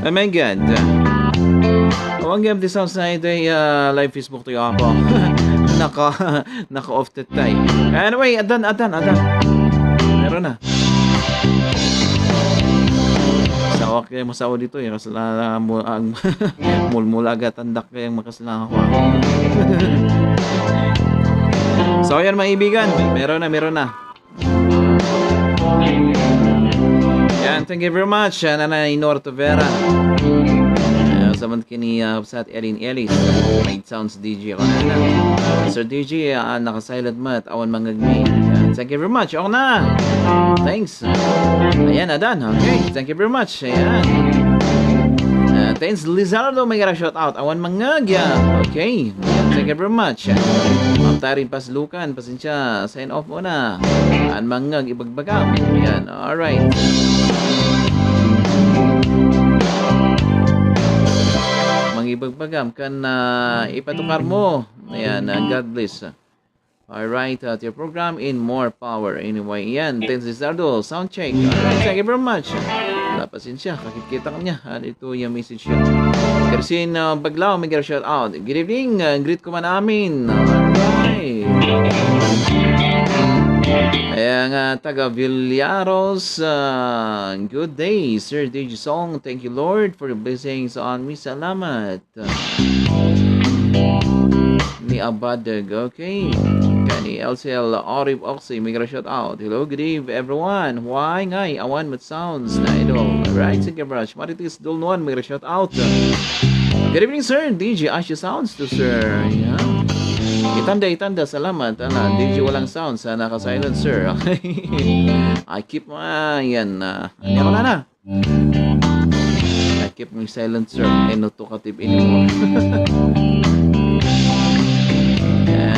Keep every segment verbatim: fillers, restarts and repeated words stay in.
Oh my God. Awan gayam ti sounds na iti, ah, live Facebook tayo, apo. Naka, naka-off tayo. Anyway, adan, adan, adan. Meron na. Sawak kayo masawa dito, eh. Kasla, mu-, ang mulmula agad, tandak kayang makasla ako. So, ayan, mga ibigan. Meron na, meron na. Yan, thank you very much, ah, Nanay Nor Tavera. Ah, sa man kini, ah, Sat Elin Ellis. May sounds D J ako na, na. Sir D J, ah, naka-silent mat. Awan mangagmi. Yan, thank you very much. Ako na. Thanks. Ayan, adan. Okay, thank you very much. Ayan. Ah, thanks, Lizardo. May shout out. Awan mangagya. Okay. Thank you very much. Ma'am Tari Paslukan, pasensya, sign off muna. An mangag ibagbagam. Yan, alright. Mangibagbagam kan, ah, ipatukar mo. Ayan, ah, God bless. Alright, at your program in more power. Anyway, yan. Thanks, Lizardo. Sound check. Alright, thank you very much. Wala, pasensya. Kakit-kita kanya. Ano ito yung message siya? Kersin, uh, Baglao, may shout out. Good evening. Uh, greet ko man amin. Alright. Ayan nga, taga Villaros. Uh, good day, Sir D J Song. Thank you, Lord, for the blessings on me. Salamat. Ni Abadeg, okay. Kani L C L Orib Oxy, may shout out. Hello, good eve, everyone. Why ngay awan mat sounds na idol? Alright, thank you very much. Marites Dulnuan, may shout out. Good evening, sir. D J Asha sounds to, sir. Yeah. Itanda, itanda. Salamat. Ala, D J walang sounds. Sana ka-silent, sir. Okay. I keep my, yan, ah, ano ko na na? I keep my silent, sir. Eh, no talkative anymore.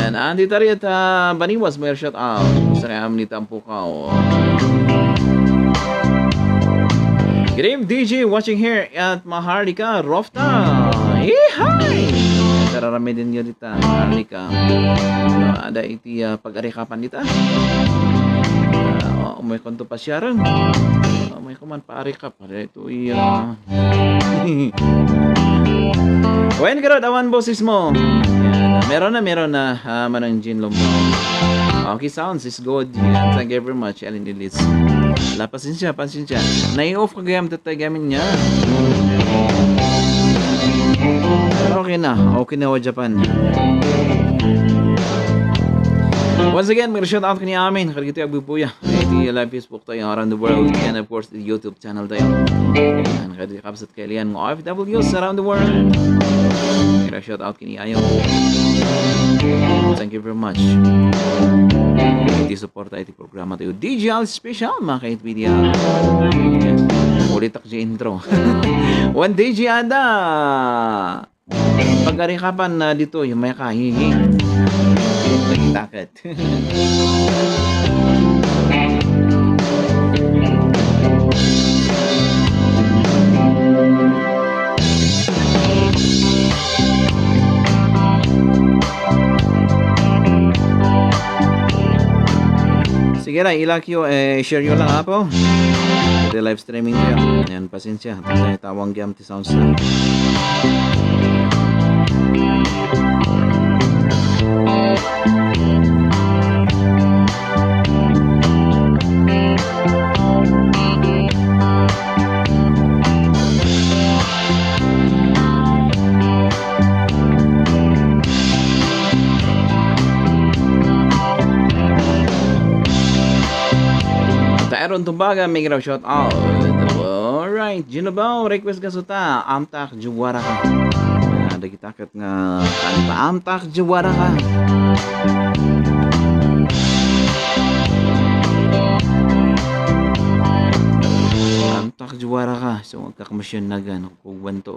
And Andy Tariet, ah, Baniwas, may shout out. Sa kaya ni Tampukaw. Good evening, D J, watching here at Maharlika, Rofta. Ihay! Kararami din yun dita, Maharlika. Ah, ada iti, ah, pag-arikapan dita. Ah, o, may konto pa siya rin. Ah, may kuman pa-arikap. Pare, ito iya. Wen, garod, awan boses mo. Yan. Meron na, meron na. Ah, Manang Jean Lombao. Okay, sounds is good. Yan. Thank you very much, Ellen Elise. Wala, pasensya, pasensya. Nai-off ko gayam, tatay gamin niya. Okay na. Okay na, wa Japan. Once again, may shout out kani amin. Karigito, agbubuya. Iti live Facebook tayo around the world. And of course, iti YouTube channel tayo. Yan, kadi kabsat kay Lian, mga O F Ws around the world. Kaya shout out kini ayo. Thank you very much. Iti suporta iti programa tayo. D J Al Special, mga ka-eight media. Ulit ako sa intro. One D J ada. Pag-arikapan na dito, yung may kahihi. Nagitakat. Sige na, ilak yo, eh, share yo lang, apo. Iti live streaming kayo. Ayan, pasensya. Tayo tawang gam ti sounds na. Taeron tumbaga, may shout out. Alright, Gino Bao, request ka suta, Amtak Juwara ka. Ah, dagita ket nga kanta, Amtak Juwara ka. Amtak Juwara ka. So, magkakamasyonagan. Kugwan to.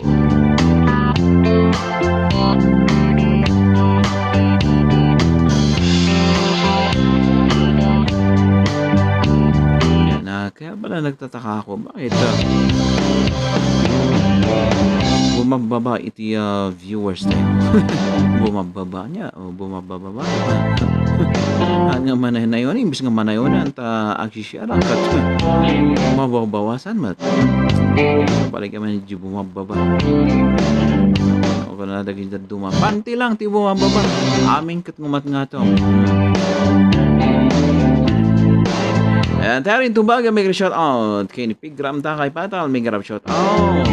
Yan na, kaya pala nagtataka ako, bakit, ah, bumababa iti, ah, viewers tayo? Bumababa niya, o bumababa ba? Haan nga manaynayon, imbes nga manayunan, ta agsisiarang ket mababawasan met. Balik man di bumababa. O, kuna dagiti dadduma, panti lang ti bumababa. Amin ket ngumat nga to. And Terry Tubaga, mega shout out. Kenny Pigram, Takay Patal, mega shout out.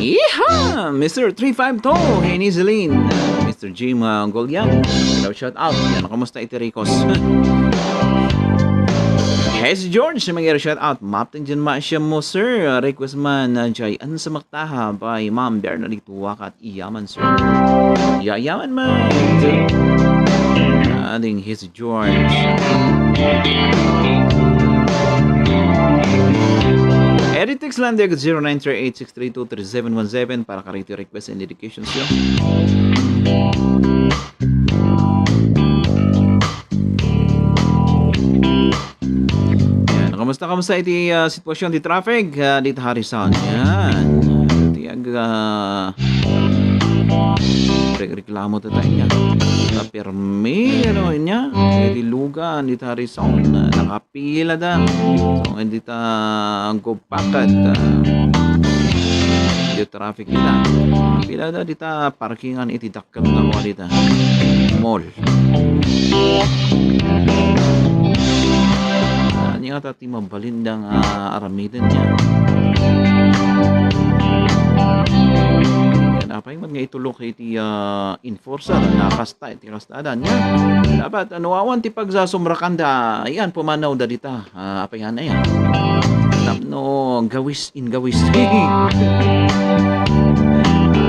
Yeehaw! Mister three five two, Henny Celine, Mister Jim, uh, Golian, mega shout out. Yan, kumusta iti Ricos? Hes George, mega shout out. Mapting dyan maasya mo, sir. Uh, request man, uh, Jay, ano sa maktaha by Ma'am Bernadette Wakat. Iyaman, sir. Iyayaman man. Ading his George. Edit text lang there, zero nine three eight six three two three seven one seven para kariti request and dedications yo. Yan. Kumusta, kumusta iti, ah, sitwasyon ti traffic, ah, dita Harrison? Yan. Iti ag-, ah, re-, reklamo ta tayo niya. Ta pirmi, ano, niya? Iti lugan, dita Harrison, ah, nakapila da. So, hindi ta ang paket, ah, di traffic nila. Pila da dita parkingan iti dakkel nga kua dita mall. Ania ta ti mabalin da nga aramiden niya. Yan, apay man nga itulok iti, ah, enforcer, nakasta iti kastada niya. Dapat, ano, awan ti pagsasumrakan da, ayan, pumanaw da dita. Ah, apay yan, ayan. Tapno gawis in gawis.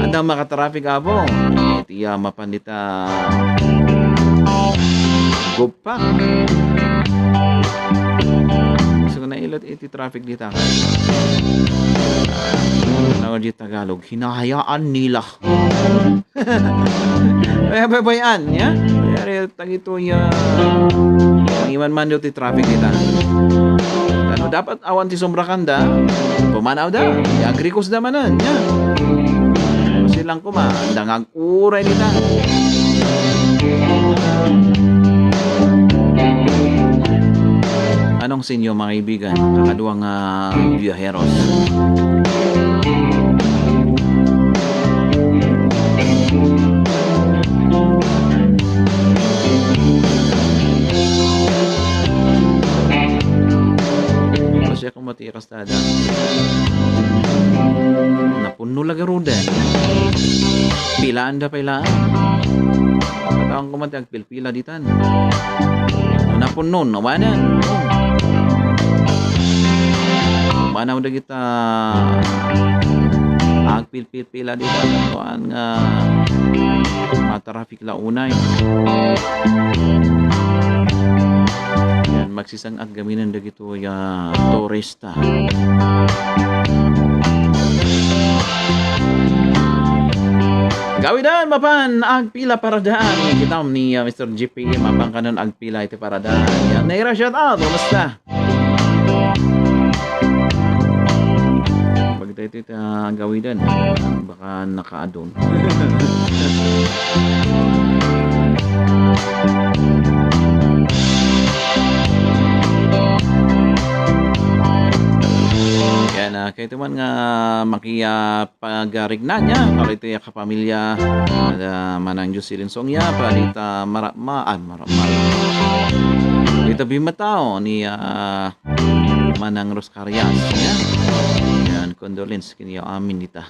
Adda makatraffic, apo. Iti, ah, mapan dita. Guppak. Gusto ko na ilat iti traffic dita. Tawag di Tagalog, hinahayaan nila. Kaya babayaan, ya? Kaya tagito, ya. Ang iman man daw ti traffic dita. Ano, dapat awan ti sumrakan da, pumanaw da, ya, agrikos da manan, ya. Kasi lang kuma, andang ag-uray dita. Anong sinyo, mga kaibigan, kakaduang, ah, biyaheros? Kasi ako matikas Tada. Napunno la garuden. Pilaan da pay laeng. Katawan ko man ti agpilpila ditan. Napunno, nawanan. Manaw dagita agpilpilpila ditan. Kuan nga matarafik la unay. Yan, magsisang-at gaminen dagitoy a turista. Gawidan, mapan agpila paradaan. Kitam ni, ah, Mister G P M, mapan kanon agpila iti paradaan. Yan, Naira, shout out. Kumusta? Pag tayo ito, ah, gawidan. Baka nakaadun. Yan, ah, kayo man nga maki-, ah, pagarigna niya, para ito yung kapamilya, ah, manang Jocelyn Songya, para dita Marama, ah, Marama. Dita Bimatao ni, ah, Manang Roscarias, ya. Yan, condolence kini amin dita.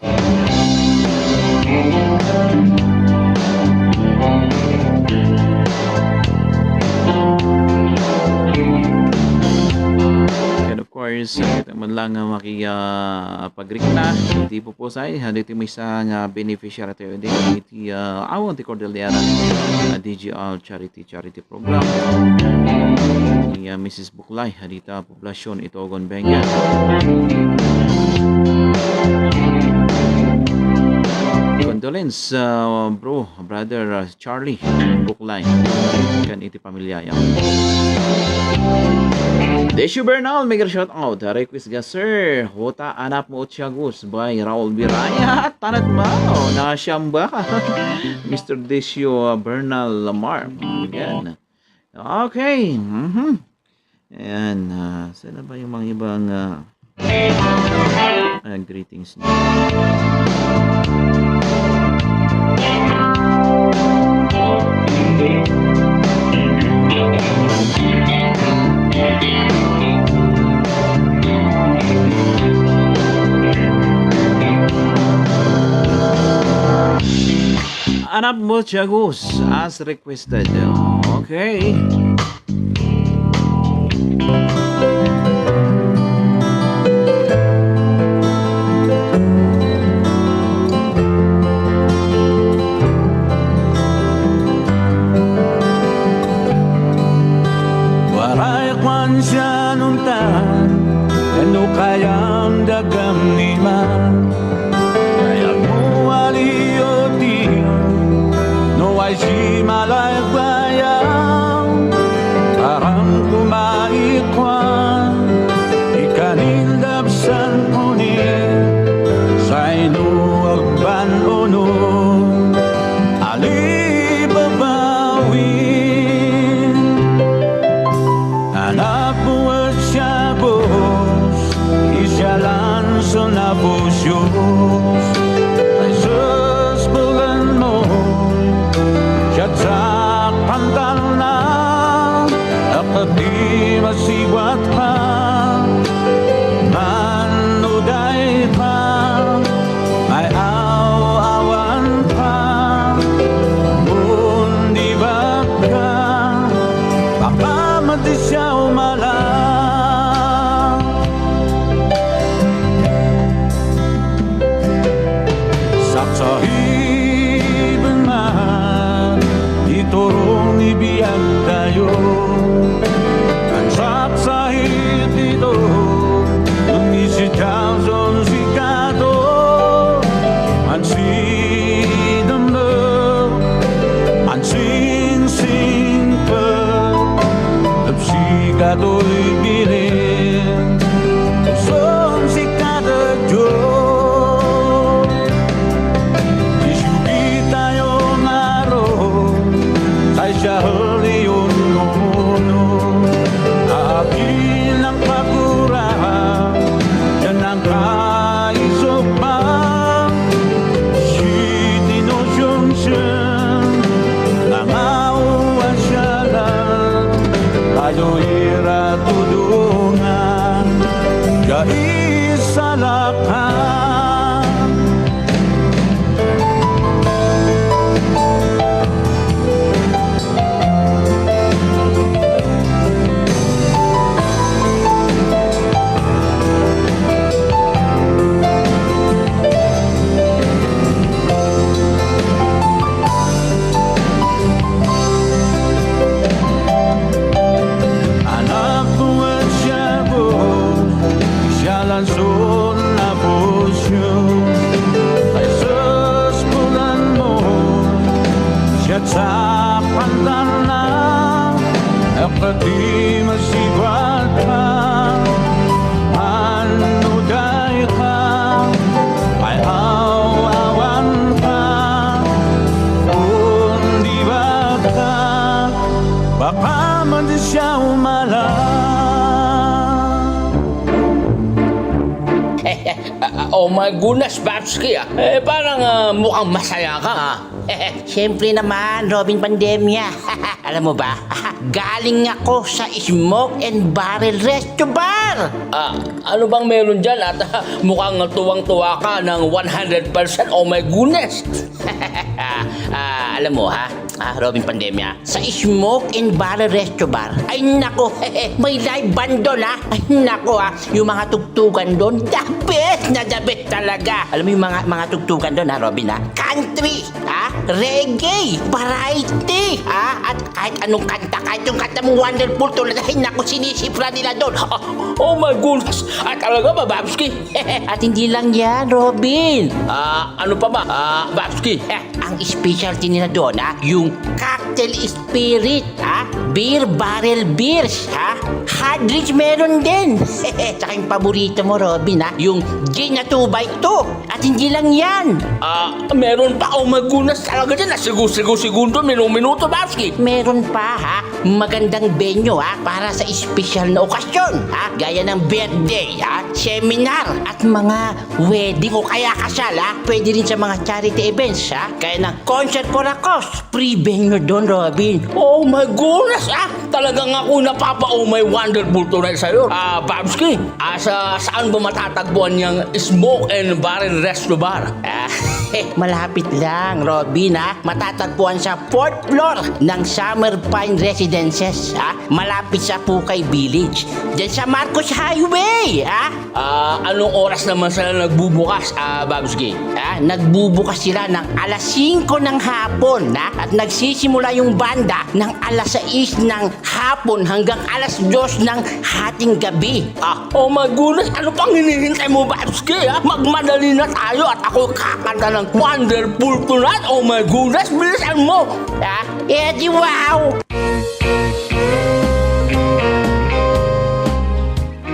And of course, kita man lang nga maki-, ah, pagrikna, iti pupusay, dito may isa nga beneficiary tayo din, iti, ah, awon ti Cordillera, ah, D G R Charity, Charity Program. Ni, ah, Missus Buklay, hadita, Poblacion, Itogon, Benguet. Condolence, ah, bro, brother, ah, Charlie Buklay. Kan iti pamilya, ya. Desio Bernal, mega shout out. Request ga, sir. Huta, Anak mo Tiagus by Raul Biraya. Tanat mo. Nasiamba. Mister Desio Bernal Lamar. Again. Okay. Mhm. Ayan. Ah, saan na ba yung mga ibang, ah, ah, greetings niya? Anak mo, Tiagus, as requested. Okay. Waray kuan siya nunta, no kayam dagam ni ma. Kayam mo aliyo ti, no ay si malay bayam, aram ko maikuan, ikanindap san puni, saino agban uno, alibabawin. Anak mo et siya bus, isyalan so nabusyos. Ay sus, bulan mo, siya sa pantalna, apati masiwat pa, manuday pa, ay aw-awan pa, undi baka, baka mati siya umala. Saksahiben man, iturong ni biag tayo. Ang saksahit dito, ang isi Johnson si Kato, ang si Damlo, ang singsing pa, ang si Kato'y bilin. Usong si kada Dios, isugi tayo ngaro, say siya halion no muno. Akin ang pagura, yan ang kaisog pa. Siti no siya, nangawa siya lang, ayo ira tudungan, ya isalakan. Anak ko et siya bus, siya lansun a busyo. Ay sus, bulan mo, siya sa pantalna, apati masiwat pa, ano day ka, ay aw-awan ka, undi baka, baka man di siya umala. Oh my goodness, Babski, ah. Eh, parang, ah, mukhang masaya ka, ah. Siyempre naman, Robin Pandemia. Alam mo ba, galing ako sa Smoke and Barrel Resto Bar. Ah, ano bang meron dyan? At, ah, mukhang tuwang-tuwa ka ng one hundred percent. Oh my goodness! Ah, alam mo, ha? Ah, Robin Pandemia, sa Smoke and Barrel Resto Bar, ay nako, may live band doon, ha? Ay nako, ha? Yung mga tugtugan doon, the best na the best talaga. Alam mo yung mga, mga tugtugan doon, ha, Robin, ha? Country, ha? Reggae, variety, ha? At kahit anong kanta, kahit yung kanta mong Wonderful Tonight, ay nako, sinisipra nila doon. Oh, oh my goodness! Ah, talaga, Babski? At hindi lang yan, Robin. Ah, ano pa ba? Ah, Babski. Ang specialty nila doon, ha? Yung cocktail spirit, ha? Beer barrel beers, ha? Hard drinks meron din. Tsaka yung paborito mo, Robin, ha? Yung gin na two by two. At hindi lang yan. Ah, meron pa. Oh my goodness, talaga dyan. Nasigo-sigo-segundo, minu-minuto, Babski. Meron pa, ha? Magandang venue, ha? Para sa espesyal na okasyon, ha? Gaya ng birthday, ha? Seminar, at mga wedding o kaya kasal, ha? Pwede rin sa mga charity events, ha? Kaya ng concert for a cause. Free venue doon, Robin. Oh my goodness, ah! Talagang ako napapa-oh my wonderful tonight sa'yo, ah, Babski. Ah, sa, saan ba matatagpuan yung Smoke and Barrel Resto Bar? Ah, malapit lang, Robin, ha? Matatagpuan sa fourth floor ng Summer Pine Residences, ha? Malapit sa Pukay Village. Diyan sa Marcos Highway, ha? Ah, anong oras naman sila nagbubukas, ah, Babski? Ah, nagbubukas sila ng alas singko ng hapon, ha? At nagsisimula yung banda ng alas sais ng hapon hanggang alas dos ng hating gabi. Ah, oh my goodness, ano pang hinihintay mo, Babski, ha? Magmadali na tayo at ako kakanta ng Wonderful Tonight. Oh my goodness, bilisan mo. Ah, eh, di wow!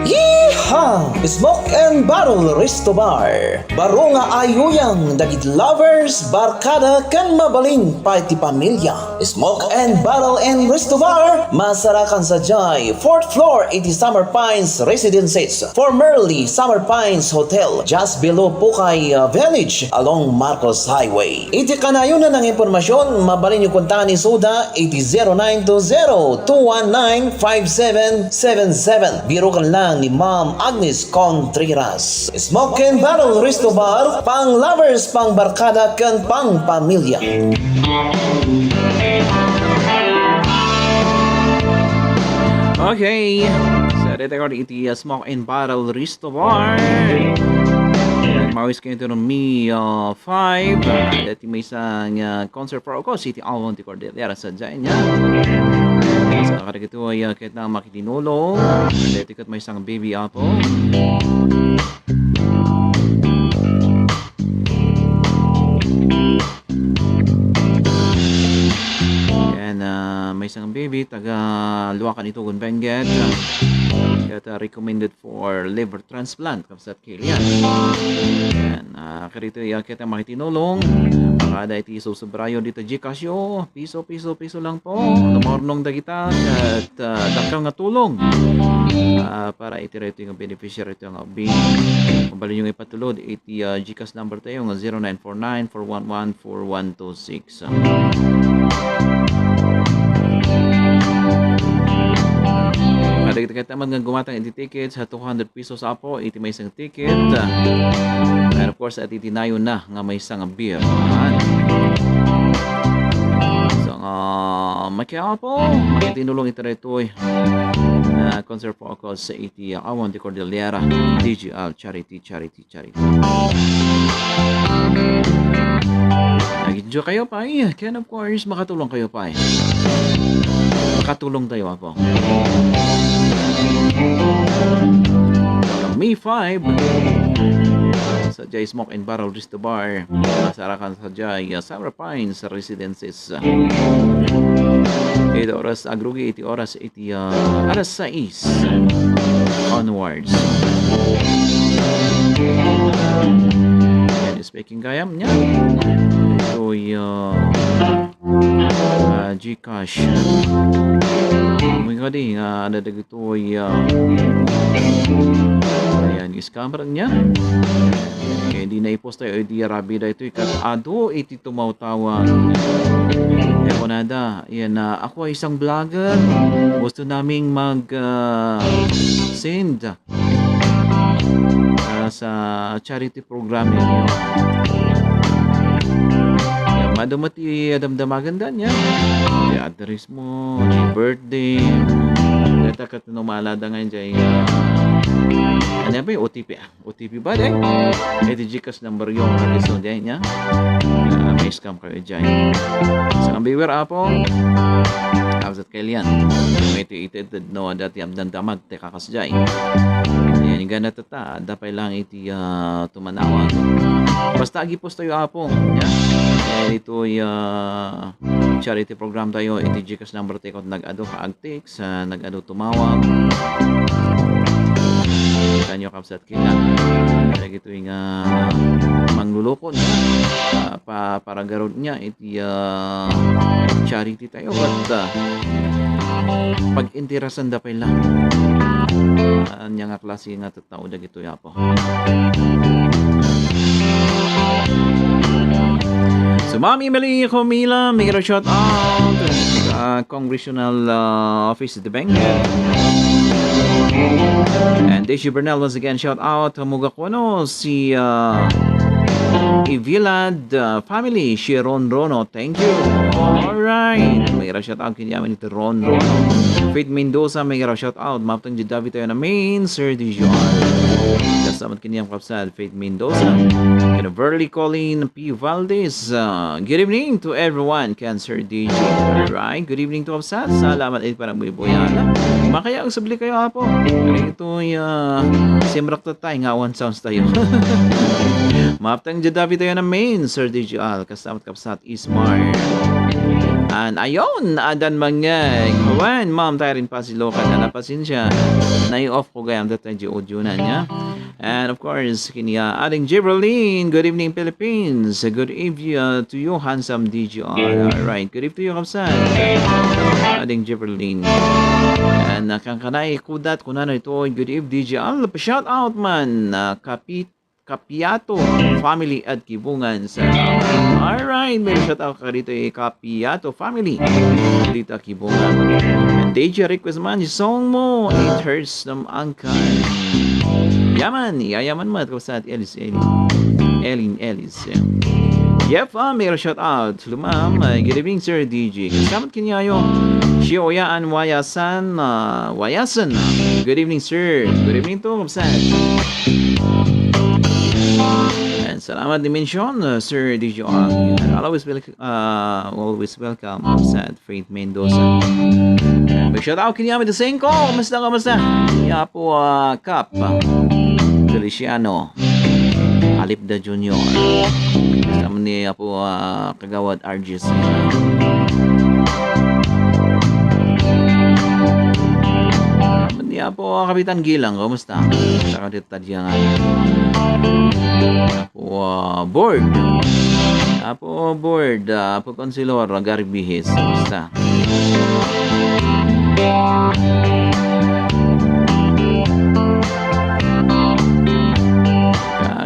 Yeehaw! Smoke and Barrel Resto Bar. Baro nga ayuyang dagiti lovers, barkada, ken mabalin pay ti pamilya. Smoke and Barrel and Resto Bar, masarakan sadiay fourth floor iti Summer Pines Residences, formerly Summer Pines Hotel, just below Pukay, uh, Village, along Marcos Highway. Iti kanayon a nanginpormasion, mabalinyo kontaen isuda iti zero nine two zero two one nine five seven seven seven. Biroken lang ni Ma'am Agnes Contreras. Smoke and Barrel Resto Bar, pang lovers, pang barkada, ken pang pamilya. Okay. So, dito ko iti, uh, Smoke and Barrel Resto Bar. Ayan, mawis kayo ito ng Mi, uh, five. Dati may isang, uh, concert for ako, City Alon ti Cordillera sa Jainya. So, karagito ay, uh, kahit na makitinulong. Dati kat may isang baby apple. Yan, ah, may isang baby, taga Luacan, Itugon, Benguet. Ket, ah, recommended for liver transplant, Kapsat Kilian. Yan, ah, karito iya kita makitinulong. Pakada iti susubrayo dita Gcash yo. Piso, piso, piso lang po. Lumornong dagita. Ket, ah, dakkel nga tulong. Ah, para iti reto nga beneficiary ito nga abing. Mabalin yung ipatulod iti, ah, Gcash number tayo nga zero nine four nine four one one four one two six. Kadagiti ket man nga gumatang iti tickets ha two hundred pesos apo iti maysang ticket. And of course, at iti nayon na nga maysa nga beer. Ayan. So, nga, makiapo, makitinulong iti daytoy. Ah, concert po ako sa iti Awan de Cordillera, D G L Charity, Charity, Charity. Nag-enjoy kayo pa, eh. Ken of course, makatulong kayo pa, eh. Makatulong tayo, apo. Mi five. Sadiay Smoke and Barrel Resto Bar. Masarakan sadiay, uh, Summer Pines Residences. Iti oras, agrugi iti oras iti, uh, alas sais onwards. Yan, speaking gayam niya. Ito'y, uh, ah, Gcash. Amoy nga di, ah, ada dagitoy, ah, ayan, scammer niya. Kaya di na ipost tayo, di rabi da ito, ikat ado, iti tumawtawa. Kaya ko nada, yan, ah, ako ay isang vlogger. Gusto naming mag, ah, send ah, sa charity program ninyo. Yan, maduma ti damdamagan da niya. Ti address mo, ti birthday. Data kat no malada nga jay, ah, ano ba yung O T P? Ah, O T P ba, day? Eh, di Gcash number yung address mo, day niya. Ah, may scam kayo dyan. Sa ang viewer, apo, tapos at kailan? May iti iti no, dati ang damdamag, te kakas jay. Ayan, yung gana ta, adda pay lang iti, ah, tumanawag. Basta agipost tayo, apo. Yan. Eh, ditoy, ah, charity program tayo, iti GCash number tayo, nag-adu kaagtik, sa nag-adu tumawag. Kanyo kapsat kita. Dagitoy nga manglulukon, ah, pa-, para garud niya, iti, ah, charity tayo, ket, ah, pag-interesan da pay lang. Ah, ania nga klase nga tao dagitoy, Apo. So, Ma'am Emily Comila, make a shout out, uh, Congressional, uh, Office of the Bank. And Daisy Bernal, once again, shout out. Hamuga kono si, uh, Ivilad, uh, family, si Ron Rono. Thank you. All right. Make a shout out kaniamin iti Ron Rono. Faith Mendoza, make a shout out. Maptang di David tayo na main, Sir Dijon. Kasamat kaniam kapsat, Faith Mendoza. Kina Verly Colleen P. Valdez. Uh, good evening to everyone, Cancer D J. Alright, good evening to kapsat. Salamat iti panagbuybuyat. Makaya agsubli kayo, Apo. Ito'y, uh, simrak ta tayo nga one sounds tayo. Maptang di David tayo na main, Sir D J Al. Kasamat kapsat Ismar. And ayon, adan mangeg. Wen, Ma'am Tyrin Pasilokan, ala pasensya. Nai-off ko gayam data di audio na niya. And of course, kini, uh, Ading Jibralin, good evening, Philippines. Good evening, uh, to you, handsome D J R. All right, good evening to you, kapsat. Ading Jibralin. And, uh, kangkanay kudat, kunana ito, good evening, D J R. Shout out man, uh, Kapit Kapiato family at Kibungan. Sa, alright, may shout out ka dito, eh, Kapiato family. Dito, Kibungan. And D J request man, yung song mo, It Hurts ng Angkan. Yaman, yayaman mo, at sa Ellis, Ellis. Elin, Ellis. Yep, ah, may shout out. Lumam, uh, good evening, Sir D J. Salamat kinyayo. Shioyaan Wayasan, uh, Wayasan. Good evening, sir. Good evening to, kapsat. And salamat ni mention, uh, Sir D J Ong. And always wel-, uh, always welcome, kapsat Faith Mendoza. And big shout out kanya, Mister Sengko. Kumusta, kumusta? Kaya po, uh, Kap, uh, Feliciano. Alipda Junior. Kasama ni Apo, ah, Kagawad R G C. Kasama ni Apo, ah, Kapitan Gilang, kumusta? Saka dito tadya nga. Apo, ah, Board. Apo, Board, ah, Apo Consilor, Gary Bihis, kumusta?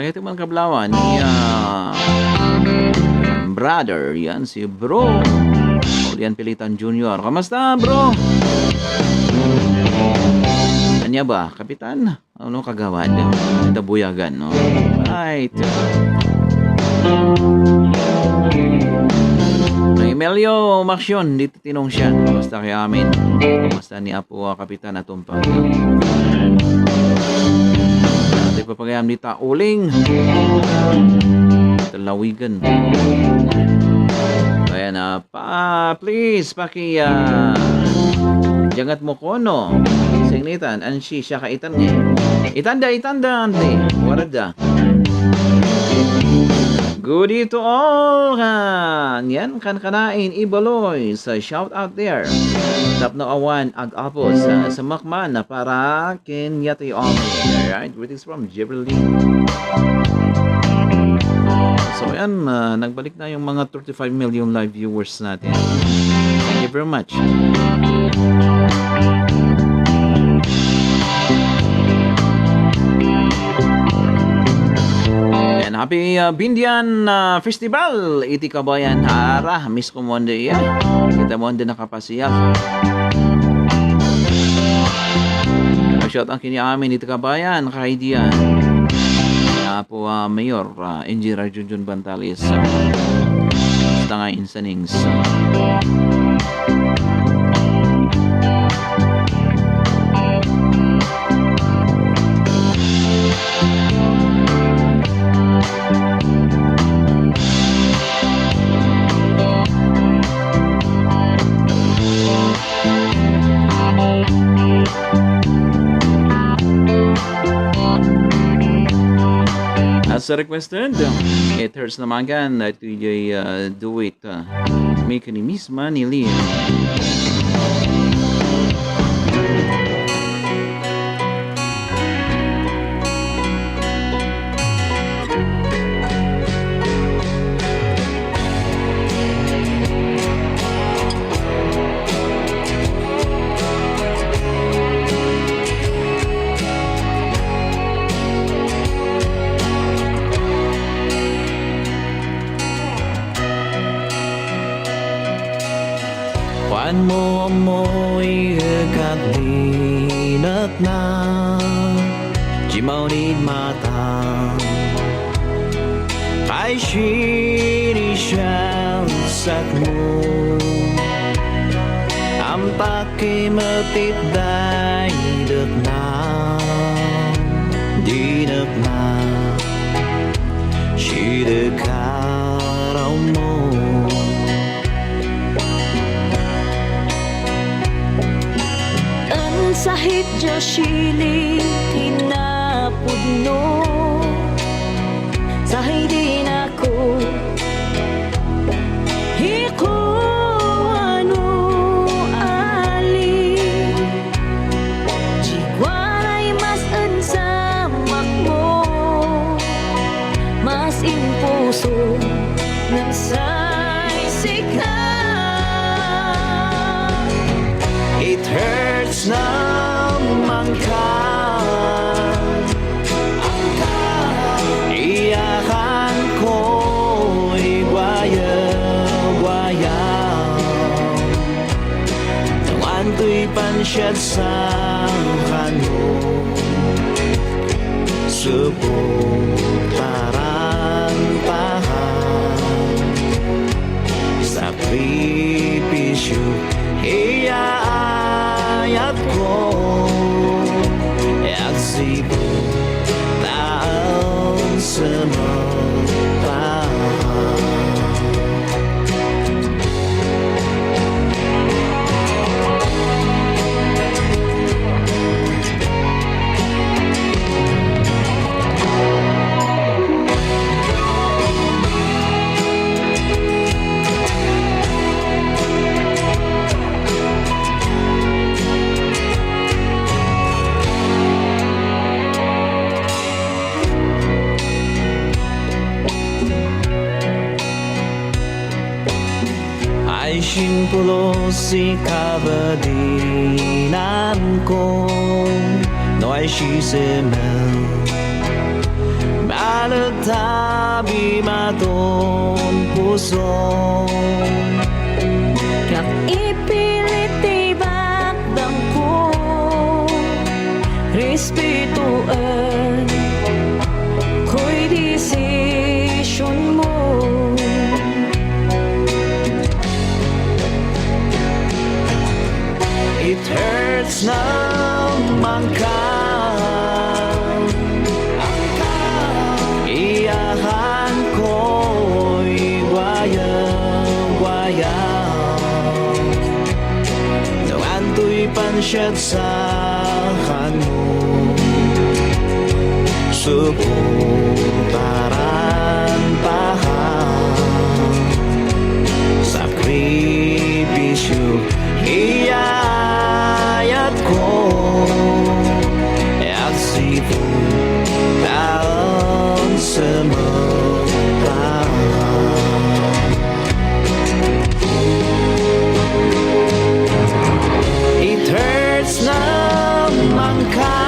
Kaya ito man kablawan ni, ah, brother, yan si Bro Julian Pilitan Junior. Kamusta, bro? Ania ba, Kapitan? Ano, kagawad? Ita buyagan, no? Right. Kay Melio Maxion, dito tinong siya. Kamusta kay amin? Kamusta ni Apo, ah, Kapitan Atumpang? Ito ipapagayam ni Tauling. Talawigan. Ayan, ah, Pa, please, paki, ah, jangat mo kono. Singnitan, ansi, siya ka itan nga. Itanda, itanda, ante. Warada. Goodie to all, ha. Yan, kankanain, Ibaloy, sa shout out there. Tapno awan, ag-apos, ah, sa makman na para ken yati all. Alright, greetings from Jeffrey Lee. So, ayan, ah, nagbalik na yung mga thirty-five million live viewers natin. Thank you very much. And happy, uh, Bindian, uh, Festival iti kabayan. Ara, miss ko mo andi, ya. Kita mo andi nakapasiyal. Shout out kini amin iti kabayan, kay diyan. Apo, uh, Mayor, uh, Engineer Junjun Bantales. Basta nga insanings. Sa requested, It Hurts Naman Kan, daytoy, uh, duet, uh, mi ken ni Miss Manny Lee. Kuanmo, ammoy, ket dinekna, ti maunid mata, kay sinisiasakmo, ampak Kimetit daydekna, dinekna, sidek a raummo. Ensahit dia siling ti napudno, sa hidina ko ikuano ali, ti kuanay mas ensamakmo, mas impuso ngem say sika. It hurts naman ka. Iyakanko, igwayaw-gwayaw. Nung antoy pansiad sa kano, supportaran tahan. Sakripisyo iyaayatko, agsipud ta agsipud ta. Ay simpulos ti kabadinanko, no ay sisemel, balet tabi maton puso. Ket ipilit ti bakbangko, respetoen koy desisionmo. It hurts naman ka. Iyakan ko'y gwayang-gwayaw. No antoy pansiad sa kano, supportaran ta ka. Sakripisyo iyaayatko, agsipud ta agsipud ta. It hurts naman ka.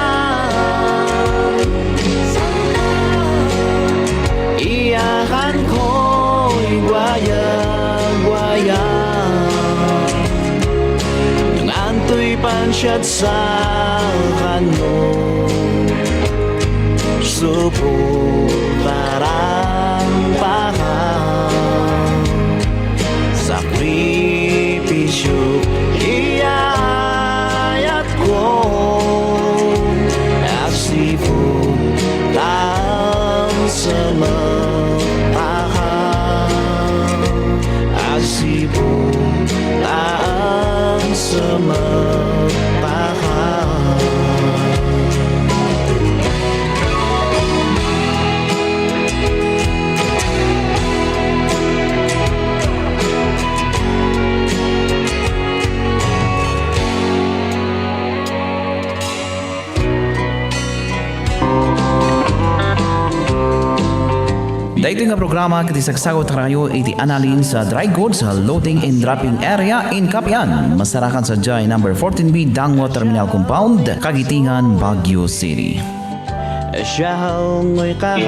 Iyakan ko'y gwayang-gwayaw. Nung antoy pansiad sa kano, supportaran ta ka. Sakripisyo iyaayatko, agsipud ta agsipud ta ka. Agsipud ta agsipud ta ka. Daytoy nga programa ket isagsagut kayo iti Annalyn's Dry Goods Loading and Dropping Area in Capian. Masarakan sadiay number fourteen B Dangwa Terminal Compound, Kagitingan, Baguio City. Siya ngoy ka.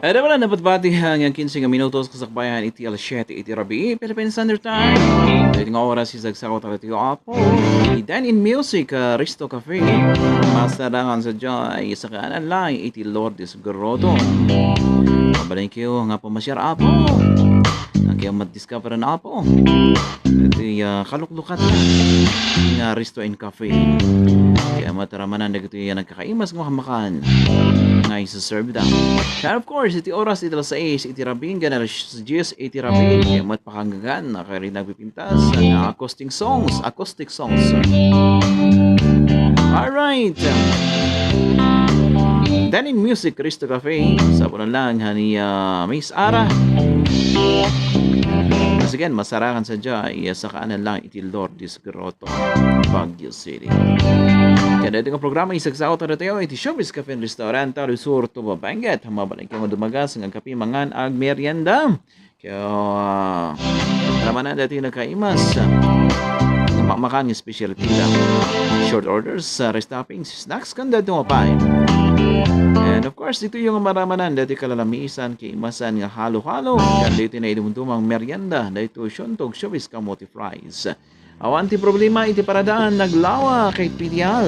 Ada pala dapat bati hanggang kinse nga minutos kasakbayan iti alas siete iti rabii, Philippine Standard Time. Daytoy nga oras, isagsagut tayo apo. Iti Dine in Music, ah, Resto Cafe. Masarakan sadiay, saka Annalyn iti Lourdes Grotto. Mabalin kayo nga pamasiar apo. Ang kayo mat-discover na apo. Iti, ah, kaluklukat na nga Resto and Cafe. Kaya mataramanan dagiti, ah, nagkakaimas nga makan nga isa-serve da. And of course, iti oras iti alas sais iti rabii, hanggang alas dies iti rabii. Kaya mat pakanggagan, na kaya rin nagpipintas, na acoustic songs, acoustic songs. Alright. Dine in Music, Resto Cafe. Sa punan lang, hani, ah, Miss Ara. Once again, masarakan sadiay, saka Annalyn iti Lourdes Grotto, Baguio City. Kada ito nga programa, isagsagut tayo iti Showbiz Cafe and Restaurant, Tauri Sur, Tuba, Benguet. Mabalin kayo nga dumagas, nga kape, mangan, ag merienda. Kaya, ah, ramanan dati nagkaimas. Makmakan nga specialty da. Short orders, ah, rice toppings, snacks, kanda ito nga pie. And of course, dito yung maramanan dati kalalamisan, kaimasan nga halo-halo. Kanda ito na idumdumang merienda, dito Siontog, Showbiz, kamote fries. Awan ti problema iti paradaan, naglawa kay Pidial.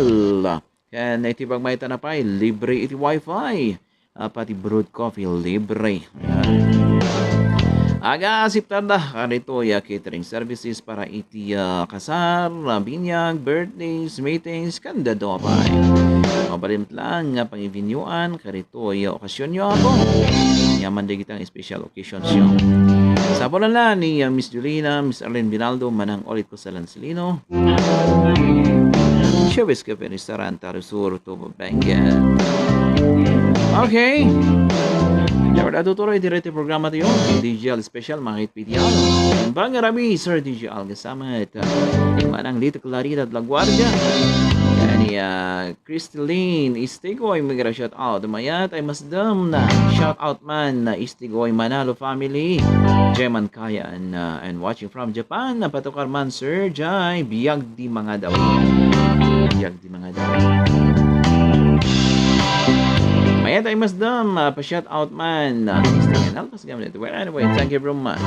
Ken iti pagmayat na pay, libre iti wifi. Ah, pati brewed coffee, libre. Ayan. Aga, asiptarda, karito, ya catering services para iti, ah, kasar, ah, binyag, birthdays, meetings, kanda adu pay. Mabalin lang nga pangibinyuan, karito, ya okasyon yo, apo. Yaman dagitang special occasions yo. Sa pulala ni, ah, Miss Julina, Miss Arlene Binaldo, manang ulit ko sa Lancelino. Showbiz Cafe Restaurant, Tauri Sur, Tuba, Benguet. Okay. Dapat atutuloy direct programa tayo. D J Al Special, mga kaibigan. Bang Rabi, Sir D J Al, kasama ito. Manang Lito Clarita at La Guardia. Yan, ah, Christeline Istigoy, mega shout out. Mayat ay masdam na shout out man na Istigoy Manalo family. Jeman Kaya and, uh, and watching from Japan. Napatukar man, Sir Jai. Biag di mga daw. Biag di mga daw. Mayat ay masdam, uh, pa-shout out man. Uh, Mister Canal, pas gamit. Well, anyway, thank you very much.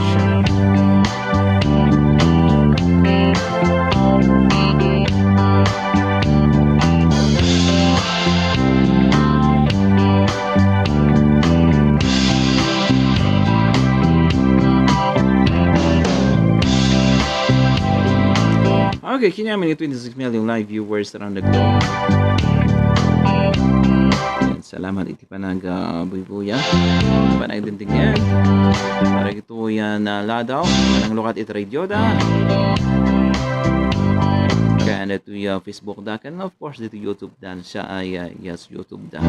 Okay, kinyamin ito yung twenty-six million live viewers around the globe. Ayan, salamat iti panag, ah, buybuya. Panagdindigan. Para ito yan, ah, ladaw. Nang lukat it radio da. Kaya na ito yung Facebook da. Kaya na, of course, dito YouTube dan siya ay, ah, yes, YouTube da.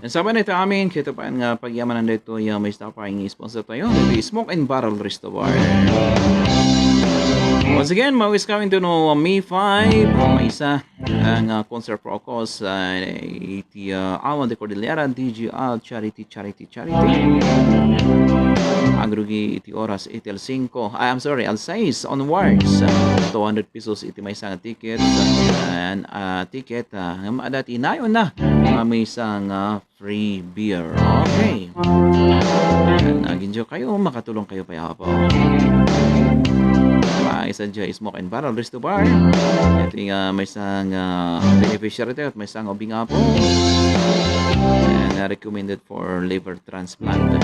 Ang sabi nito amin, kita pa nga pagyamanan dito yung may stop pa yung sponsor tayo. Ito yung Smoke and Barrel Resto Bar. Once again, Mawis coming to know May five. May isa ang, ah, concert for Ocos, ah, iti, ah, Awan de Cordillera, D G L Charity, Charity, Charity. Ang rugi iti oras, iti al singko, ah, I'm sorry, al sais onwards. Two hundred pesos iti maysa nga ticket. And, ah, ticket, ah, nga maadati nayon na. Nga maysa nga free beer. Okay. Yan, nag-enjoy kayo, makatulong kayo pa, apo. Pa, isa dyan, Smoke and Barrel Resto Bar. Ito nga maysa nga beneficiary tayo at maysa nga ubing apo. And, uh, recommended for liver transplant.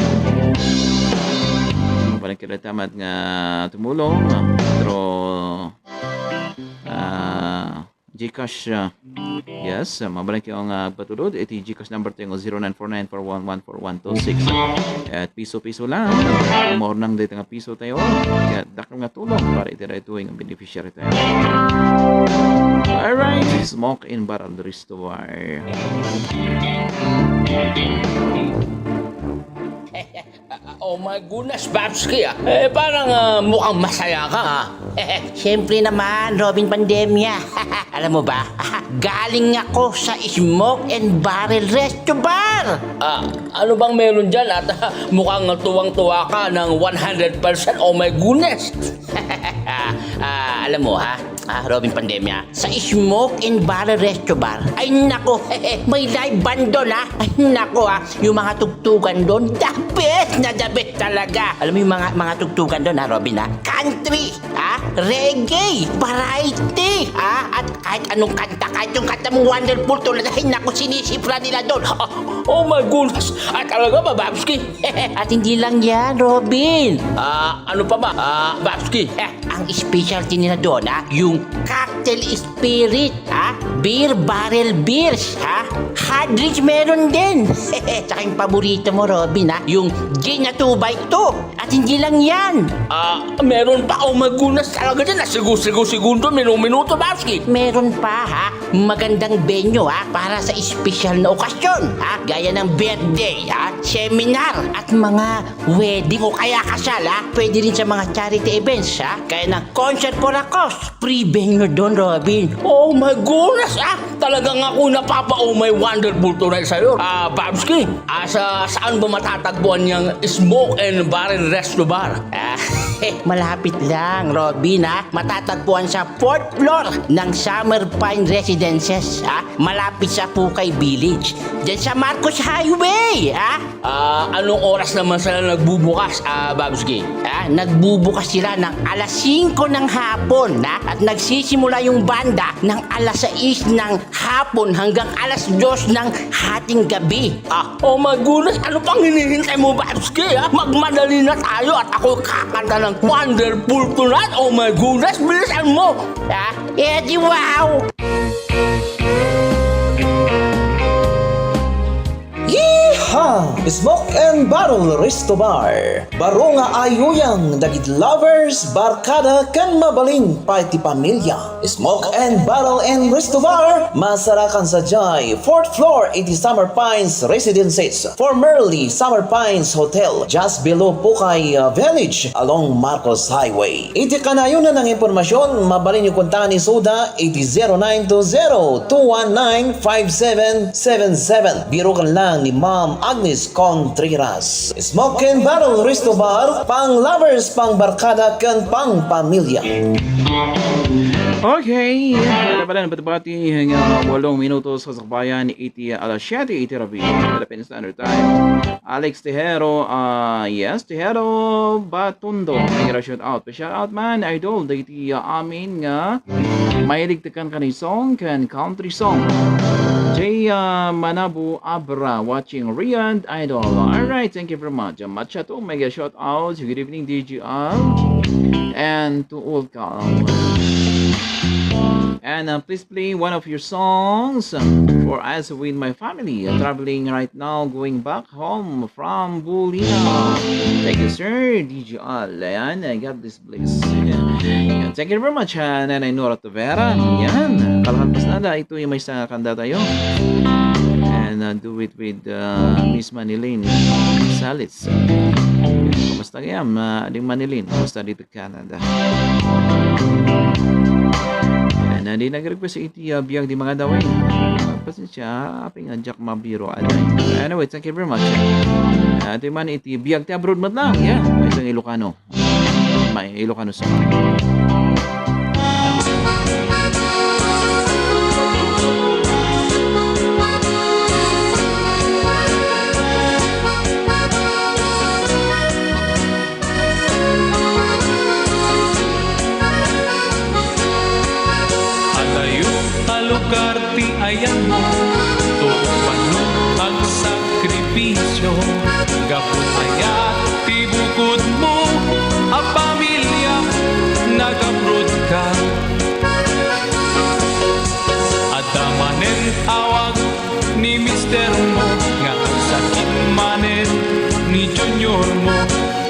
Paling kita tamat nga tumulong, uh, through, uh, GCash, ah, yes, ah, mabalin kayo nga agpatulod. Iti GCash number tayo nga zero nine four nine four one one four one two six. At piso-piso lang. Maurnang dito nga piso tayo. Kaya dakam nga tulong para iti daytoy nga beneficiary tayo. Alright, Smoke and Barrel Restore. Oh my goodness, Babski, ah. Eh, parang, ah, mukhang masaya ka, ah. Siyempre naman, Robin Pandemia. Alam mo ba, galing ako sa Smoke and Barrel Resto Bar. Ah, ano bang meron dyan? At, ah, mukhang tuwang-tuwa ka ng one hundred percent. Oh my goodness. Ah, alam mo, ha? Ah, Robin Pandemia, sa Smoke and Barrel Resto Bar, ay nako, may live band doon, ha? Ay nako, ha? Yung mga tugtugan doon, the best na the best talaga. Alam mo yung mga, mga tugtugan doon, ha, Robin, ha? Country, ha? Reggae, variety, ha? At kahit anong kanta, kahit yung kanta mong Wonderful Tonight, ay nako, sinisipra nila doon. Oh, oh my goodness! Ay talaga, Babski! At hindi lang yan, Robin. Ah, ano pa ba? Ah, Babski. Eh, ang specialty nila doon, ha? Yung cocktail spirit, ha? Beer barrel beers, ha? Hard drinks meron din. Tsaka yung paborito mo, Robin, ha? Yung gin na two by two. At hindi lang yan. Ah, meron pa. Oh my goodness, talaga dyan. Nasigo-sigo-segundo, minu-minuto, Babski. Meron pa, ha? Magandang venue, ha? Para sa espesyal na okasyon, ha? Gaya ng birthday, ha? Seminar, at mga wedding o kaya kasal, ha? Pwede rin sa mga charity events, ha? Kaya ng concert for a cause. Free venue doon, Robin. Oh my goodness, ah! Talagang ako napapa-oh my wonderful tonight sa'yo. Ah, Babski, asa, saan ba matatagpuan niyang Smoke and Barrel Resto Bar? Ah, malapit lang, Robin, ha? Matatagpuan sa fourth floor ng Summer Pine Residences, ha? Malapit sa Pukay Village. Diyan sa Marcos Highway, ha? Ah, anong oras naman sila nagbubukas, ah, Babski? Ah, nagbubukas sila ng alas singko ng hapon, ha? At nagsisimula yung banda ng alas sais ng hapon hanggang alas dos ng hating gabi. Ah, oh my goodness, ano pang hinihintay mo, Babski, ha? Magmadali na tayo at ako kakanta ng Wonderful Tonight. Oh my goodness, bilisan mo! Ha? Eh, di wow! Yeehaw! Smoke and Barrel Resto Bar. Baro nga ayuyang dagiti lovers, barkada, ken mabalin pay ti pamilya. Smoke and Barrel and Resto Bar, masarakan sadiay fourth floor iti Summer Pines Residences, formerly Summer Pines Hotel, just below Pukay, uh, Village, along Marcos Highway. Iti kanayon a nanginpormasion, mabalinyo kontaen isuda iti zero nine two zero two one nine five seven seven seven. Biroken lang ni Ma'am Agnes Contreras. Smoke and Barrel Resto Bar, pang lovers, pang barkada, ken pang pamilya. Okay, wala pa rin, bati-bati, nga walong minuto sa sakbayan iti alas siyete iti rabii, Philippine Standard Time. Alex Tejero, ah, yes, Tejero Batundo. Thank you, shout out. Shout out man, idol, dagiti, ah, amin nga mahilig ti kankanay song ken country song. Jay, ah, Manabu Abra watching Riyadh, idol. All right, thank you very much. Machato, mega shout out. Good evening, D J R. And to all call. And, uh, please play one of your songs, uh, for us with my family, uh, traveling right now, going back home from Bulina. Thank you, sir, D J Al. Ayan, uh, God bless, bless. Yan. Thank you very much, uh, Nanay Nora Tavera. Yan. Kalakal pas nada, ito yung may sa kanda tayo. And, uh, do it with, uh, Miss Manilyn Salitz. Kumusta kayam, uh, Ading Manilyn? Kumusta dito Canada. Ayan, na di nag-request iti, ah, biag di mga daway. Ah, pasensya, apay nga diak mabiro, aday. Anyway, thank you very much. Ah, ito man iti biag ti abroad met lang. Yeah, maysa nga Ilocano. May Ilocano song. Adayo a lugar ti ayanmo, tuokbanno agsakripisio, gapu aya ti bukodmo a pamilia, nag-abroad ka. Adda manen awag ni mistermo nga agsakit manen ni juniormo.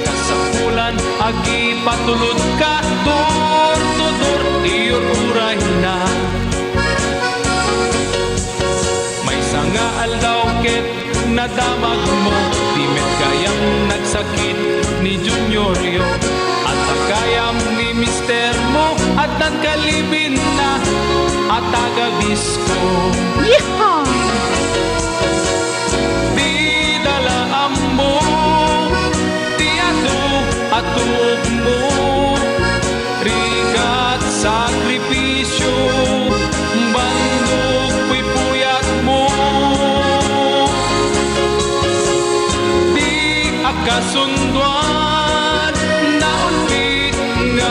Kasapulan, agipatulod ka door to door, iyur-urayna. Maysa nga aldaw ket nadamagmo, di met gayam nagsakit Toryo, adda gayam ni mistermo, addan kalibinna a taga-Bisco. Yeehaw! Dida la ammo ti adu-adukmo, rigat sakripisio, bandog puy-puyatmo. Di a kasundua